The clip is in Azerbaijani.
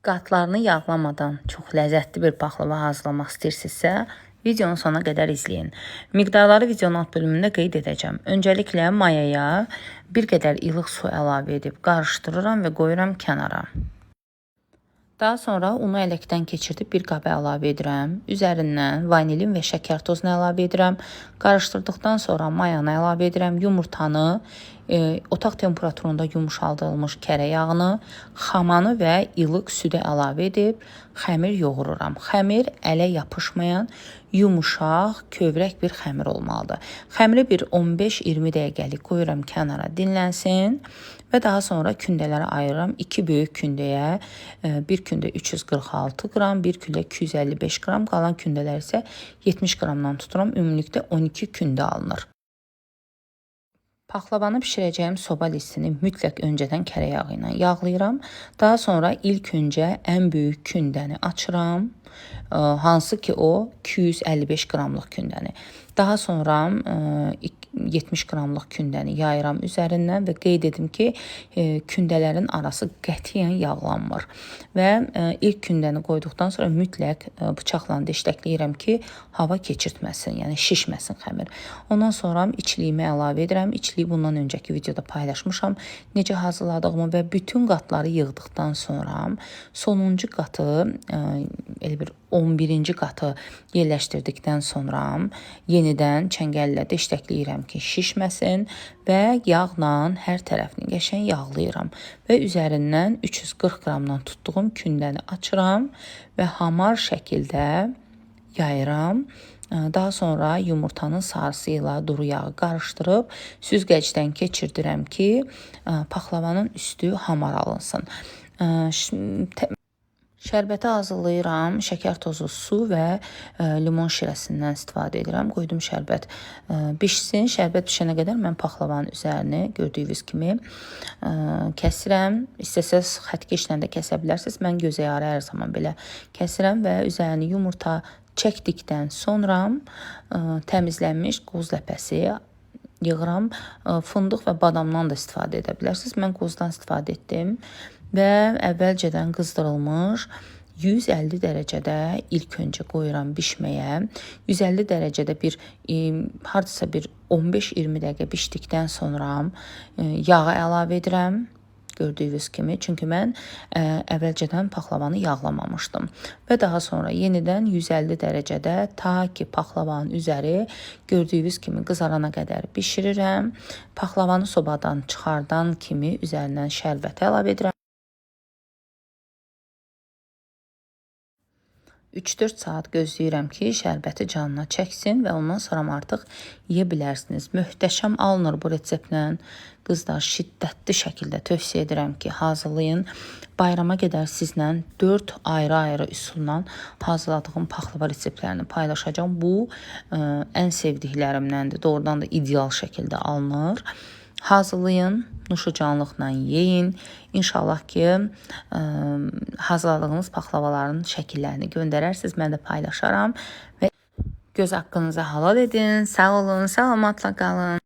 Qatlarını yağlamadan çox ləzzətli bir paxlava hazırlamaq istəyirsinizsə, videonun sonuna qədər izləyin. Miqdarları videonun alt bölümündə qeyd edəcəm. Öncəliklə mayaya bir qədər ilıq su əlavə edib qarışdırıram və qoyuram kənara. Daha sonra unu ələkdən keçirdib bir qaba əlavə edirəm. Üzərindən vanilin və şəkər tozunu əlavə edirəm. Qarışdırdıqdan sonra mayanı əlavə edirəm. Yumurtanı, otaq temperaturunda yumşaldılmış kərə yağını, xamanı və ilıq südü əlavə edib xəmir yoğururam. Xəmir ələ yapışmayan, yumuşaq, kövrək bir xəmir olmalıdır. Xəmiri bir 15-20 dəqiqəlik qoyuram kənara dinlənsin və daha sonra kündələrə ayırıram. 2 böyük kündəyə, bir kündə 346 qram, bir kündə 255 qram, qalan kündələr isə 70 qramdan tuturam. Ümumilikdə 12 kündə alınır. Paxlavanı bişirəcəyim soba listini mütləq öncədən kərə yağı ilə yağlayıram. Daha sonra ilk öncə ən böyük kündəni açıram. Hansı ki o 255 qramlıq kündəni. Daha sonra 70 qramlıq kündəni yayıram üzərindən və qeyd edim ki, kündələrin arası qətiyyən yağlanmır. Və ilk kündəni qoyduqdan sonra mütləq bıçaqla deşləkləyirəm ki, hava keçirtməsin, yəni şişməsin xəmir. Ondan sonra içliyimi əlavə edirəm. İçliyi bundan öncəki videoda paylaşmışam. Necə hazırladığımı və bütün qatları yığdıqdan sonra sonuncu qatı, elə bir 11-ci qatı yerləşdirdikdən sonra yenidən çəngəllə deşləkləyirəm ki, şişməsin və yağla hər tərəfini qəşəng yağlayıram və üzərindən 340 qramdan tutduğum kündəni açıram və hamar şəkildə yayıram. Daha sonra yumurtanın sarısı ilə duru yağı qarışdırıb süzgəcdən keçirdirəm ki, paxlavanın üstü hamar alınsın. Şərbəti hazırlayıram. Şəkər tozu, su və limon şirəsindən istifadə edirəm. Qoydum şərbət bişsin. Şərbət bişənə qədər mən paxlavanın üzərini gördüyünüz kimi kəsirəm. İstəsəz xəttkeşlə də kəsə bilərsiniz. Mən gözə yarı hər zaman belə kəsirəm və üzərini yumurta çəkdikdən sonra təmizlənmiş qoz ləpəsi yığıram. Fındıq və badamdan da istifadə edə bilərsiniz. Mən qozdan istifadə etdim və əvvəlcədən qızdırılmış 150 dərəcədə ilk öncə qoyuram bişməyə. 150 dərəcədə bir hardasa bir 15-20 dəqiqə bişdikdən sonra yağı əlavə edirəm. Gördüyünüz kimi, çünki mən əvvəlcədən paxlavanı yağlamamışdım. Və daha sonra yenidən 150 dərəcədə ta ki paxlavanın üzəri gördüyünüz kimi qızarana qədər bişirirəm. Paxlavanı sobadan çıxardan kimi üzərindən şərbəti əlavə edirəm. 3-4 saat gözləyirəm ki, şərbəti canına çəksin və ondan sonra artıq yeyə bilərsiniz. Möhtəşəm alınır bu reseptlə. Qızlar, şiddətli şəkildə tövsiyə edirəm ki, hazırlayın. Bayrama qədər sizlə 4 ayrı-ayrı üsulla hazırladığım paxlava reseptlərini paylaşacağam. Bu ən sevdiklərimdəndir. Doğrudan da ideal şəkildə alınır. Hazırlayın, nuşucanlıqla yeyin. İnşallah ki, hazırladığınız paxlavaların şəkillərini göndərərsiniz. Mən də paylaşaram və göz haqqınızı halal edin. Sağ olun, salamatla qalın.